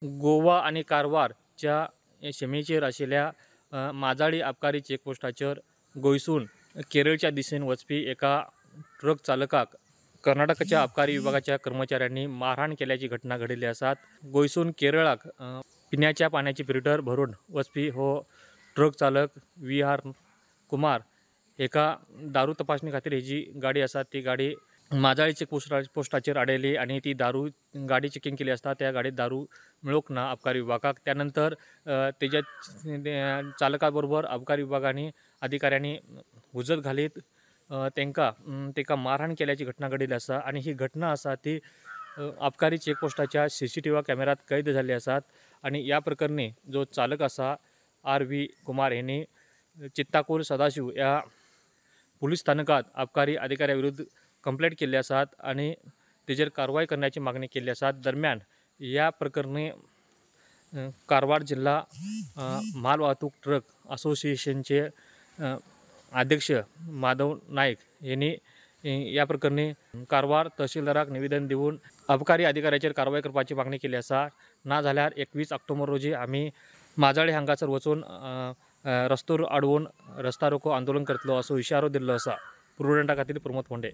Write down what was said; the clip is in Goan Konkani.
गोवा आनी कारवारच्या शिमेचेर आशिल्ल्या माजाळी आबकारी चेकपोस्टाचेर गोंयसून केरळच्या दिशेन वचपी एका ट्रक चालकाक कर्नाटकाच्या आबकारी विभागाच्या कर्मचाऱ्यांनी मारहाण केल्याची घटना घडिल्ली आसात. गोंयसून केरळाक पिण्याच्या पाण्याची फिल्टर भरून वचपी हो ट्रक चालक व्ही आर कुमार एका दारू तपासणी खातीर ही जी गाडी आसा ती गाडी माजाळी चेक पोस्टाचेर आडयली आनी ती दारू गाडी चेकींग केली आसता त्या गाडयेत दारू मेळूंक ना आबकारी विभागाक. त्यानंतर तेज्या चालका बरोबर आबकारी विभागांनी अधिकाऱ्यांनी हुजत घालीत तांकां ताका मारहाण केल्याची घटना घडिल्ली आसा आनी ही घटना आसा ती आबकारी चेकपोस्टाच्या सीसीटीव्ही कॅमेऱ्यात कैद जाल्ली आसात. आनी ह्या प्रकरणी जो चालक आसा आर व्ही कुमार हेणी चित्ताकूर सदाशिव ह्या पुलीस स्थानकात आबकारी अधिकाऱ्या विरुद्ध कंप्लेंट केल्ली आसात आनी तेजेर कारवाय करण्याची मागणी केल्ली आसा. दरम्यान ह्या प्रकरणी कारवार जिल्हा माल वाहतूक ट्रक असोसिएशनचे अध्यक्ष माधव नायक यांनी ह्या प्रकरणी कारवार तहसीलदाराक निवेदन दिवन अबकारी अधिकाऱ्याचेर कारवाय करपाची मागणी केल्ली आसा. ना जाल्यार 21 ऑक्टोबर रोजी आमी माजाळे हांगासर वचून रस्तो आडवून रस्ता रोको आंदोलन करतलो असो इशारो दिल्लो आसा. प्रुडंटा खातीर प्रमोद फोंडे.